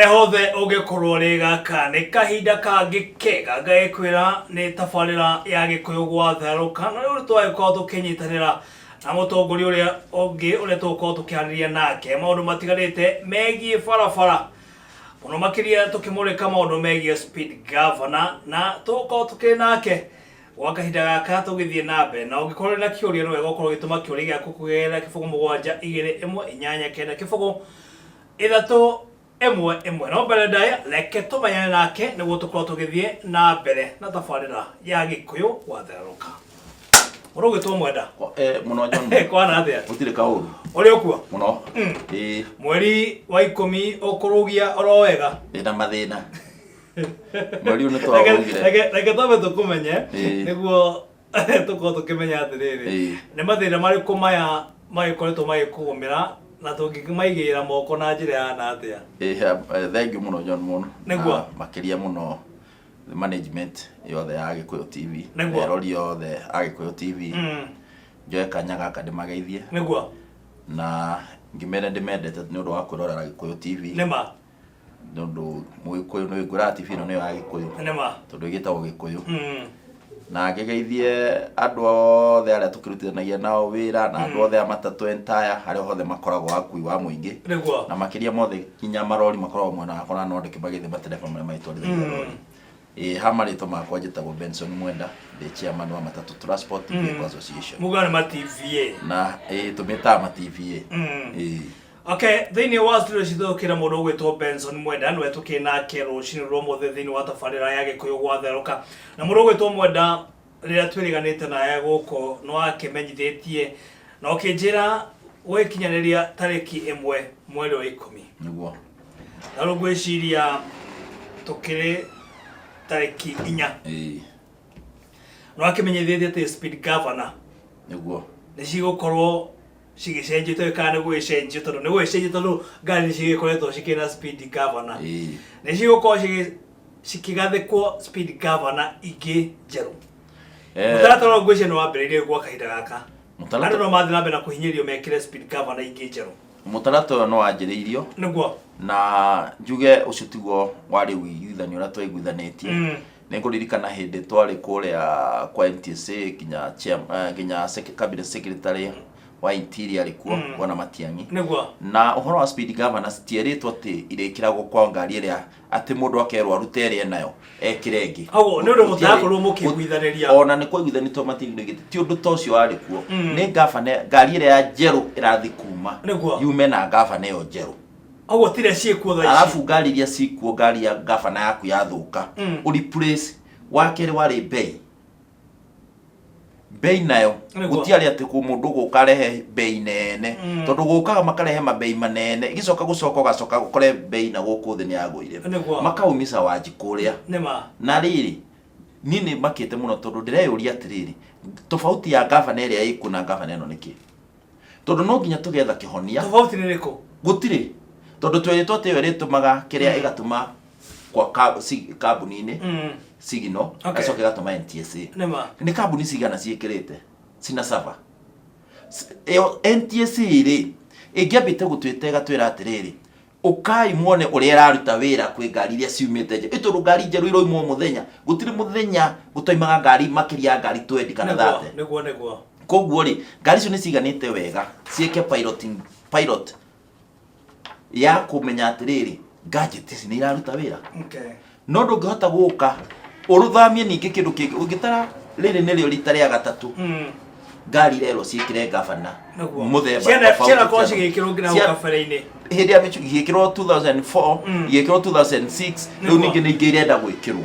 Harĩa hothe ũngĩkorwo rĩ, gaka nĩ kahinda kangĩ kega ngagĩkwĩra nĩ tabarĩra ya Gĩkũyũ gwatherũka, na rĩu twagĩkorwo tũkĩnyitanĩra na mũtongoria ũrĩa ũngĩ ũrĩa tũgũkorwo tũkĩarĩria nake maũndũ matiganĩte megiĩ barabara, mũno makĩria tũkĩmũrĩka maũndũ megiĩ speed governor, na tũgũkorwo tũkĩrĩ nake gwa kahinda gaka tũgĩthiĩ na mbere. Na ũngĩkorwo na kĩũria, nĩ wega ũkorwo ũgĩtũma kĩũria gĩaku kũgerera 0721890311. No mbere ndaya, reke tũmenyane nake nĩguo tũkorwo tũgĩthiĩ na mbere na tabarĩra ya Gĩkũyũ gwatherũka. Mũndũ ũgwĩtwo Mwenda. Mũno John. Kwana atĩa? Gũtirĩ kaũru. Ũrĩ ũkuo? Mũno. Ĩĩ. Mweri wa 10 ũkũrũgia oro wega? Ndĩna mathĩna. Mweri ũyũ nĩ twaũrugire. Reke twambe tũkũmenye nĩguo tũkorwo tũkĩmenya atĩrĩrĩ, nĩ mathĩna marĩkũ maya magĩkoretwo magĩkũgũmĩra na tũngĩmaigĩrĩra moko na njĩra ya na atĩa? Thank you mũno John mũno. Nĩguo. Na makĩria mũno management yothe ya Gĩkũyũ TV. Erori othe a Gĩkũyũ TV. Njoe kanya gaka ndĩmageithie. Na ngĩmere ndĩmendete nĩ ũndũ wa kwĩrorera Gĩkũyũ TV. Nĩma. Nĩ ũndũ Mũgĩkũyũ nĩ ngwĩraga TV ĩno nĩyo ya Gĩkũyũ. Nĩma. Tondũ ĩgĩtagwo Gĩkũyũ. Na ngĩgeithie andũ othe arĩa tũkĩrutithanagia nao wĩra na andũ othe a matatũ entire harĩa hothe makoragwo akui wa mũingĩ. Na makĩria mothe nginya marori makoragwo mwena wakwa na no ndĩkĩmageithie matereba marĩa magĩtwarithagia rori. Ĩĩ, ha marĩtwa makwa njĩtagwo Benson Mwenda, ndĩ chairman wa Matatũ Transport Vehicle Association. Muga nĩ ma TVA. Na ĩĩ, tũmĩtaga ma TVA. Ĩĩ. Okay, thĩinĩ wa studio citũ tũkĩra mũndũ ũgwĩtwo Benson Mwenda, nĩwe tũkĩ nake rũcinĩ rwa ũmũthĩ thĩinĩ wa tabarĩra ya Gĩkũyũ gwatherũka. Na mũndũ ũgwĩtwo Mwenda, rĩrĩa twĩrĩganĩte naye gũkũ nĩ wakĩmenyithĩtie na ũkĩnjĩra gũgĩkinyanĩria tarĩki 1 mweri wa 10. Nĩguo. Na rĩu ngwĩciria tũkĩrĩ tarĩki 4. Ĩĩ. Nĩ wakĩmenyithĩtie atĩ speed governor nĩ cigũkorwo cigĩcenjio, kana nĩ gũgĩcenjio, tondũ nĩ gũgĩcenjio, tondũ ngari nĩ cigĩkoretwo cikĩrĩ na speed governor. Nĩ cigũkorwo cikĩgathĩkwo speed governor ingĩ njerũ. Mũtaratara ũyũ ngwĩciria nĩ wambĩrĩirie gwa kahinda gaka. Andũ no mathiĩ na mbere na kũhinyĩrĩrio mekĩre speed governor ingĩ njerũ. Mũtaratara ũyũ nĩ wanjĩrĩirio. Na njuge ũcio tiguo warĩ ũiguithanio ũrĩa twaiguithanĩtie. Nĩ ngũririkana hĩndĩ twarĩ kũrĩa kwa NTSA, nginya nginya cabinet secretary wa interior arĩ kuo, Bwana Matiang'i. Na ũhoro wa speed governors tierĩtwo atĩ irĩkĩragwo kwa ngari ĩrĩa atĩ mũndũ akerwo arute ĩrĩa enayo ekĩre ĩngĩ. Koguo nĩ ũndũ mũtarakorwo mũkĩiguithanĩria. Ona nĩ kwaiguithanĩtwo Matiang'i nĩoigĩte ti ũndũ ta ũcio warĩ kuo. Nĩ ngabana ngari ĩrĩa ya njerũ ĩrathiĩ kuma yume na ngabana ĩyo njerũ. Koguo tiria ciĩkuo thaa ici. Arabu ngari iria cikuo, ngari ya ngabana yaku yathũka, ũ replace. Wa kerĩ warĩ bei. Bei nayo gũtiarĩ atĩ mũndũ gũka arehe bei nene, tondũ gũkaga makarehe mabei manene, ĩgĩcoka gũcoka ũgacoka ũkore bei na gũkũ thĩ nĩ yagũire. Makaumisa wanji kũrĩa. Na rĩrĩ, niĩ nĩ makĩte mũno tondũ ndĩreyũria atĩrĩrĩ, tofauti ya ngabana ĩrĩa ĩkuo na ngabana ĩno nĩ kĩ? Tondũ no nginya tũgetha kĩhonia. Tofauti nĩ ĩrĩkũ? Gũtirĩ. Tondũ twerĩtwo atĩ ĩyo ĩrĩtũmaga kĩrĩa ĩgatũma kwa kambuni-inĩ signal, ĩgacoka ĩgatũma NTSA. Nĩ kambuni cigana ciĩkĩrĩte cina sava? Ĩyo NTSA rĩ, ĩngĩambĩte gũtwĩta ĩgatwĩra atĩrĩrĩ, ũkai muone ũrĩa ĩraruta wĩra kwĩ ngari iria ciumĩte nja. Ĩ tondũ ngari njerũ iroima o mũthenya, gũtirĩ mũthenya gũtoimaga ngari makĩria ya ngari 20 kana 30. Nĩguo, nĩguo. Koguo rĩ, ngari icio nĩ ciganĩte wega ciĩke piloting, pilot ya kũmenya atĩrĩrĩ, gadget ici nĩ iraruta wĩra. No ndũngĩhota gũka ũrũthamie ningĩ kĩndũ kĩngĩ ũngĩtara rĩrĩ nĩrĩo rita rĩa gatatũ ngari irerwo ciĩkĩre gavana mũthemba tofauti. Cianakorwo cigĩkĩrwo nginya hau kabere-inĩ. Hĩndĩ ya mĩchu igĩkĩrwo 2004, igĩkĩrwo 2006, rĩu ningĩ nĩ ingĩ irenda gwĩkĩrwo.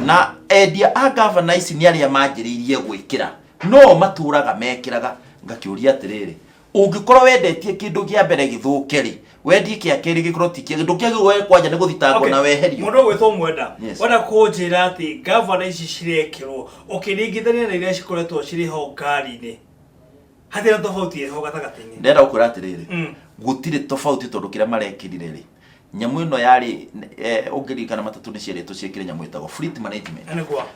Na endia a gavana ici nĩ arĩa manjĩrĩirie gwĩkĩra, no matũraga mekĩraga. Ngakĩũria atĩrĩrĩ, ũngĩkorwo wendetie kĩndũ kĩa mbere gĩthũke rĩ, wendie kĩa kerĩ gĩkorwo ti kĩega, ndũkĩagĩrĩirwo we kwanja nĩ gũthitangwo na weherio. Mũndũ ũgwĩtwo Mwenda, wenda kũnjĩra atĩ gavana ici cirekĩrwo ũkĩringithania na iria cikoretwo cirĩ ho ngari-inĩ, hatirĩ na tofauti ĩho gatagatĩ-inĩ? Ndĩrenda gũkwĩra atĩrĩrĩ, gũtirĩ tofauti, tondũ kĩrĩa marekĩrire rĩ, nyamũ ĩno yarĩ ũngĩririkana matatũ nĩ cierĩtwo ciĩkĩre nyamũ ĩtagwo fleet management.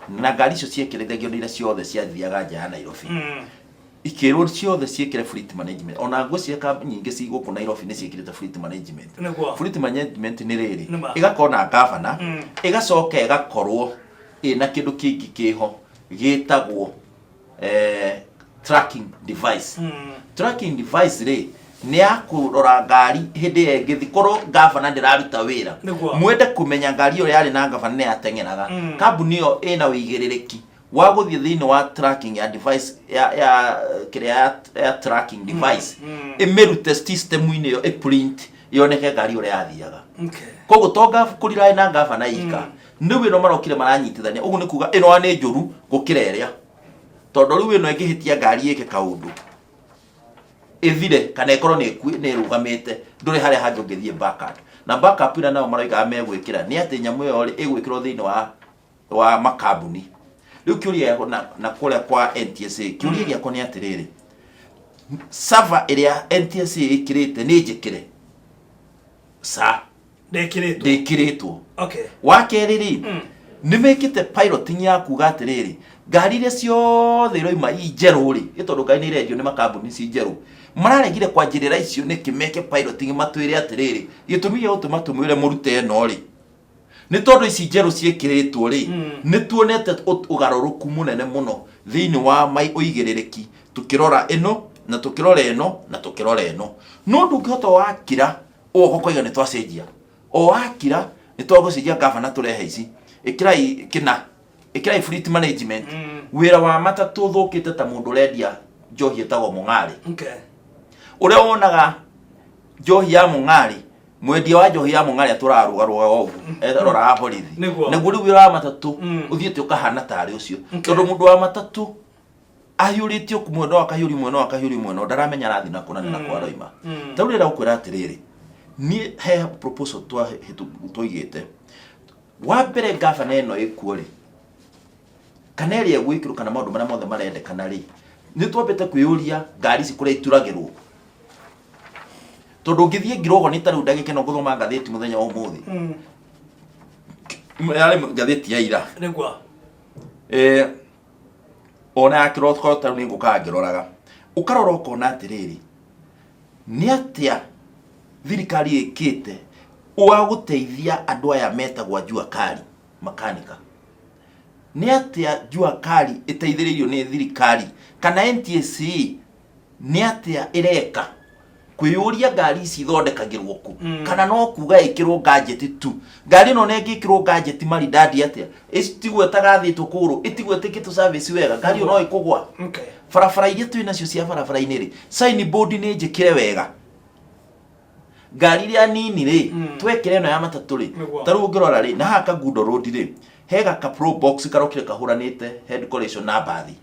Na ngari icio ciekĩrithagio nĩ iria ciothe ciathiaga nja ya Nairobi. Ikĩrwo ciothe ciĩkĩre fleet management. Ona ngwĩciria kambuni nyingĩ ci gũkũ Nairobi nĩ ciĩkĩrĩte fleet management. Fleet management nĩ rĩrĩ, ĩgakorwo na gavana, ĩgacoka ĩgakorwo ĩna kĩndũ kĩngĩ kĩho gĩtagwo tracking device. Tracking device rĩ, nĩ ya kũrora ngari hĩndĩ ĩrĩa ĩngĩthiĩ korwo gavana ndĩraruta wĩra, mwende kũmenya ngari ĩyo yarĩ na gavana nĩ yateng'eraga. Kambuni ĩyo ĩna ũigĩrĩrĩki wa gũthiĩ thĩinĩ wa tracking ya device ya kĩrĩa ya tracking device, ĩmĩrute system-inĩ ĩyo, ĩprint yoneke ngari ũrĩa yathiaga. Koguo to kũriraĩ na gavana ika, nĩu ĩno marokire maranyitithania. Ũguo nĩ kuga ĩno nĩ njũru gũkĩra ĩrĩa, tondũ rĩu ĩno ĩngĩhĩtia ngari ĩke kaũndũ ĩthire kana ĩkorwo nĩ nĩ ĩrũgamĩte, ndũrĩ harĩa hangĩ ũngĩthiĩ backup. Na backup ĩrĩa nao maroigaga megwĩkĩra nĩ atĩ nyamũ ĩyo rĩ, ĩgwĩkĩrwo thĩinĩ wa makambuni. Rĩu kĩũria gĩakwa na kũrĩa kwa NTSA, kĩũria gĩakwa nĩ atĩrĩrĩ, server ĩrĩa NTSA ĩkĩrĩte nĩ njĩkĩre sa? Ndĩkĩrĩtwo. Ndĩkĩrĩtwo. Wa kerĩ rĩ, nĩ mekĩte piloting ya kuga atĩrĩrĩ, ngari iria ciothe iroima i njerũ rĩ, ĩ tondũ ngari nĩ irendio nĩ makambuni ci njerũ, mararegire kwanjĩrĩra icio nĩkĩ? Meke piloting matwĩre atĩrĩrĩ, gĩtũmi gĩa gũtũma tũmwĩre mũrute ĩno rĩ, nĩ tondũ ici njerũ ciĩkĩrĩtwo rĩ, nĩ tuonete ũgarũrũku mũnene mũno thĩinĩ wa ũigĩrĩrĩki tũkĩrora ĩno na tũkĩrora ĩno na tũkĩrora ĩno. No ndũngĩhota wakira ũgoka ũkoiga nĩ twacenjia, o wakira nĩ twagũcenjia gavana tũrehe ici, ĩkĩrai kĩna, ĩkĩrai fleet management. Wĩra wa matatũ ũthũkĩte ta mũndũ ũrendia njohi ĩtagwo mũng'arĩ. Ũrĩa wonaga njohi ya mũng'arĩ, mwendia wa njohi ya mũng'arĩ atũraga rũgarũgaga ũguo eroraga borithi. Naguo rĩu wĩra wa matatũ ũthiĩte ũkahana tarĩ ũcio, tondũ mũndũ wa matatũ ahiũrĩtio mwena ũyũ, akahiũrio mwena ũyũ, akahiũrio mwena ũyũ, ndaramenya arathiĩ nakũ na nĩ nakũ aroima. Ta rĩu rĩrĩa gũkwĩra atĩrĩrĩ, niĩ he proposal twaigĩte. Wa mbere, gavana ĩno ĩkuo rĩ, kana ĩrĩa ĩgwĩkĩrwo, kana maũndũ marĩa mothe marendekana rĩ, nĩ twambĩte kwĩyũria ngari ici kũrĩa ituragĩrwo, tondũ ũngĩthiĩ Ngirogoni ta rĩu ndagĩka ĩno ngũthoma ngathĩti mũthenya wa ũmũthĩ, yarĩ ngathĩti ya ira. Ona ya kĩroko ta rĩu nĩ ngũkaga ngĩroraga, ũkarora ũkona atĩrĩrĩ, nĩ atĩa thirikari ĩkĩte wa gũteithia andũ aya metagwo jua kali makanika? Nĩ atĩa jua kali ĩteithĩrĩirio nĩ thirikari kana NTSA? Nĩ atĩa ĩreka kwĩyũria ngari ici ithondekagĩrwo kũ? Kana no kuga ĩkĩrwo gadget tu? Ngari ĩno ona ĩngĩkĩrwo gadget maridadi atĩa, ĩtigwo ĩtagathĩtwo kũgũrũ, ĩtigwo ĩtĩkĩtwo service wega, ngari ĩyo no ĩkũgwa. Barabara iria twĩ nacio cia barabara-inĩ rĩ, sign board nĩ njĩkĩre wega? Ngari iria nini rĩ, twekĩra ĩno ya matatũ rĩ, ta rĩu ũngĩrora rĩ, na haha Kangundo Road rĩ, he gaka pro box karokire kahũranĩte head collision na mbathi.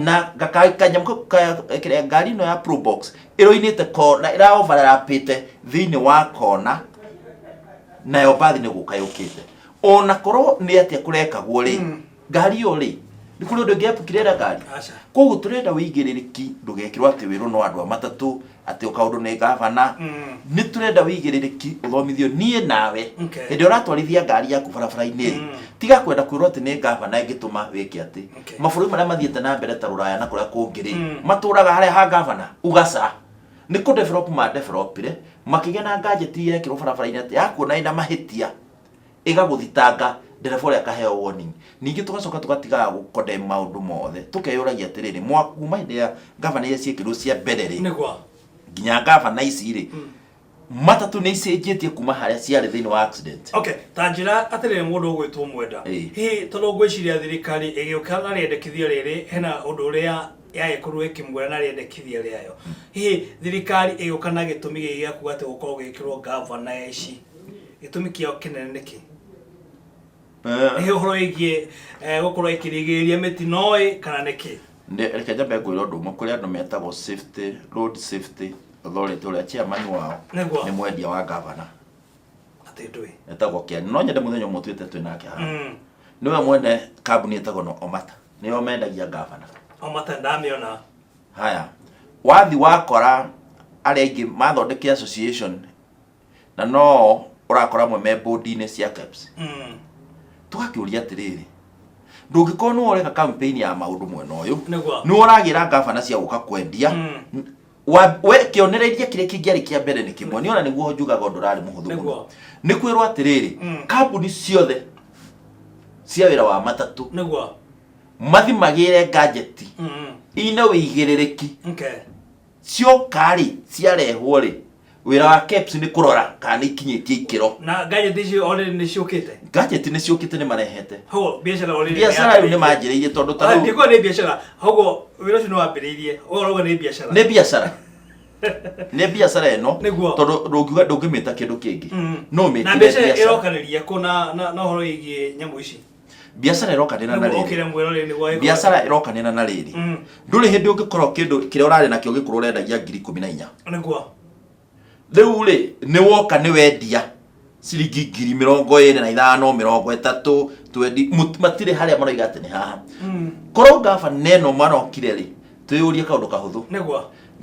Na kanyamũ kau kĩrĩa ngari ĩno ya pro box ĩroinĩte kona, ĩra overlapĩte thĩinĩ wa kona, nayo mbathi nĩ gũka yũkĩte. Ona korwo nĩ atĩa kũrekagwo rĩ, ngari ĩyo rĩ, nĩ kũrĩ ũndũ ĩngĩepukire ĩrĩa ngari. Aca. Koguo tũrenda wĩigĩrĩrĩki ndũgekĩrwo atĩ wĩrwo no andũ a matatũ atĩ o kaũndũ nĩ gavana. Nĩ tũrenda wĩigĩrĩrĩki ũthomithio niĩ nawe. Hĩndĩ ĩrĩa ũratwarithia ngari yaku barabara-inĩ rĩ, tiga kwenda kwĩrwo atĩ nĩ gavana ĩngĩtũma wĩke atĩ. Mabũrũri marĩa mathiĩte na mbere ta Rũraya na kũrĩa kũngĩ rĩ, matũraga harĩa ha gavana ugaca nĩ kũ develop ma developire makĩgĩa na gadget yekĩrwo barabara-inĩ atĩ yakuona ĩna mahĩtia ĩgagũthitanga, ndereba ũrĩa akaheo warning. Ningĩ tũgacoka tũgatigaga gũ condemn maũndũ mothe, tũkeyũragia atĩrĩrĩ, kuma hĩndĩ ya gavana iria ciekĩrirwo cia mbere rĩ, nginya gavana ici rĩ, matatũ nĩ icenjetie kuma harĩa ciarĩ thĩinĩ wa accident? Okay, ta njĩra atĩrĩrĩ, mũndũ ũgwĩtwo Mwenda, hihi tondũ ngwĩciria thirikari ĩgĩũka na rĩendekithia rĩrĩ, hena ũndũ ũrĩa yagĩkorwo ĩkĩmuoya na rĩendekithia rĩayo. Hihi thirikari ĩgĩũka na gĩtũmi gĩkĩ gĩa kuga atĩ gũkorwo gũgĩkĩrwo gavana ici, gĩtũmi kĩao kĩnene nĩkĩ? Nĩ ũhoro wĩgiĩ gũkorwo ĩkĩrigĩrĩria mĩtino ĩ, kana nĩkĩ? Reke nyambe ngwĩre ũndũ ũmwe. Kũrĩ andũ metagwo safety road safety authority, ũrĩa chairman wao nĩ mwendia wa gavana. Atĩ ndũĩ? Etagwo Kĩani. No nyende mũthenya ũmwe twĩte twĩ nake haha. Nĩwe mwene kambuni ĩtagwo no Omata, nĩo mendagia gavana. Omata ndamĩona. Haya, wathi wakora arĩa aingĩ mathondekire association na no ũrakora amwe me board-inĩ cia KEBS. Tũgakĩũria atĩrĩrĩ, Ndũngĩkorwo nĩwe ũreka campaign ya maũndũ mwena ũyũ, Nĩguo. nĩwe ũragĩra ngabana cia gũka kwendia. We kĩonereria kĩrĩa kĩngĩarĩ kĩa mbere nĩ kĩmwe, nĩ ona nĩguo njugaga ũndũ ũrarĩ mũhũthũ mũno. Nĩ kwĩrwo atĩrĩrĩ, kambuni ciothe cia wĩra wa matatũ mathi magĩre gadget ina wĩigĩrĩrĩki. Cioka rĩ, ciarehwo rĩ, wĩra wa KEBS nĩ kũrora kana nĩ ikinyĩtie ikĩro. Na gadget icio already nĩ ciũkĩte? Gadget nĩ ciũkĩte, nĩ marehete. Ho biacara already Biacara rĩu nĩ manjĩrĩirie tondũ ta rĩu Ndikuwa nĩ biacara, hoguo wĩra ũcio nĩ wambĩrĩirie, ũrauga nĩ biacara. Nĩ biacara, nĩ biacara ĩno. Tondũ ndũngiuga, ndũngĩmĩta kĩndũ kĩngĩ. No Na ũmĩtire biacara biacara. ĩrokanĩria kũ na ũhoro wĩgiĩ nyamũ ici? Biacara ĩrokanĩra na Nĩguo rĩrĩ. ũkĩre mwĩroreri nĩguo agĩkorwo- Biacara ĩrokanĩra na rĩrĩ, ndũrĩ hĩndĩ ũngĩkorwo kĩndũ kĩrĩa ũrarĩ nakĩo gĩkũrũ ũrendagia 14,000. Rĩu rĩ, nĩ woka nĩ wendia ciringi 25,000, 30, 20, matirĩ harĩa maroiga atĩ nĩ haha. Korwo ngabana ĩno marokire rĩ, twĩyũrie kaũndũ kahũthũ.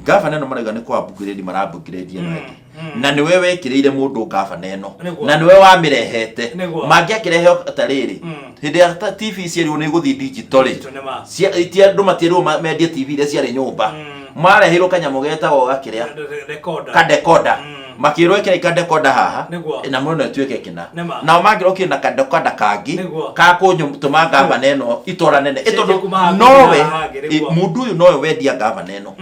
Ngabana ĩno marauga nĩ kwa upgrade, mara upgrade ĩno ĩngĩ, na nĩwe wekĩrĩire mũndũ ngabana ĩno. Na nĩwe wamĩrehete. Mangĩakĩrehe ta rĩrĩ, hĩndĩ ya TV cierirwo nĩ igũthiĩ digital rĩ, Digital, nĩ ma. Ti andũ matierirwo mendie TV iria ciarĩ nyũmba. Mareheirwo kanyamũ getagwo gakĩrĩa Recorder. Kadekoda. Makĩrwo ĩkĩra kadekoda haha na mũno ĩtuĩke kĩna. Nao mangĩrokire na kadekoda kangĩ ka kũtũma ngavana ĩno itũra nene Cenjie tondũ kuma haha nowe nginya haha hangĩ, nĩguo. Mũndũ ũyũ nowe wendia ngavana ĩno,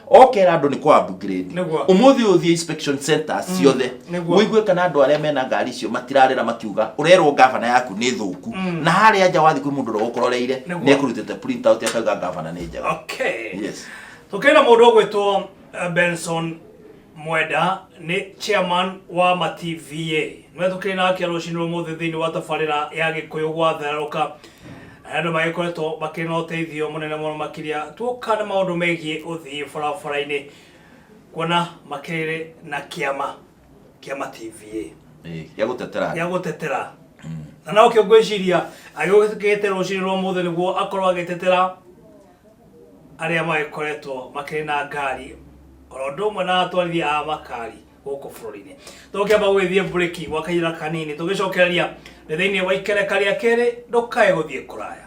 okera andũ nĩ kwa upgrade. Ũmũthĩ ũyũ ũthiĩ inspection centers ciothe, ũigue kana andũ arĩa mena ngari icio matirarĩra makiuga ũrerwo ngavana yaku nĩ thũku, na harĩa nja wathiĩ kwĩ mũndũ ũrĩa ũgũkũroreire, nĩ ekũrutĩte print out akauga ngavana nĩ njega. Yes. Tũkĩrĩ na mũndũ ũgwĩtwo Benson Mwenda, nĩ chairman wa Mati VA. Nĩwe tũkĩrĩ nake rũcinĩ rwa ũmũthĩ thĩinĩ wa tabarĩra ya Gĩkũyũ gwatherũka. Na andũ magĩkoretwo makĩrĩ na ũteithio mũnene mũno makĩria tuoka nĩ maũndũ megiĩ ũthii barabara-inĩ, kuona makĩrĩ na kĩama kĩa Mati VA. Gĩa gũtetera. Gĩa gũtetera. Na nokĩo ngwĩciria agĩũkĩte rũcinĩ rwa ũmũthĩ nĩguo akorwo agĩtetera arĩa magĩkoretwo makĩrĩ na ngari oro ũndũ ũmwe na atwarithia a makari gũkũ bũrũri-inĩ. Tũgũkĩamba gũgĩthiĩ breki gwa kahinda kanini, tũgĩcokereria nĩ thĩinĩ wa ikereka rĩa kerĩ, ndũkae gũthiĩ kũraya.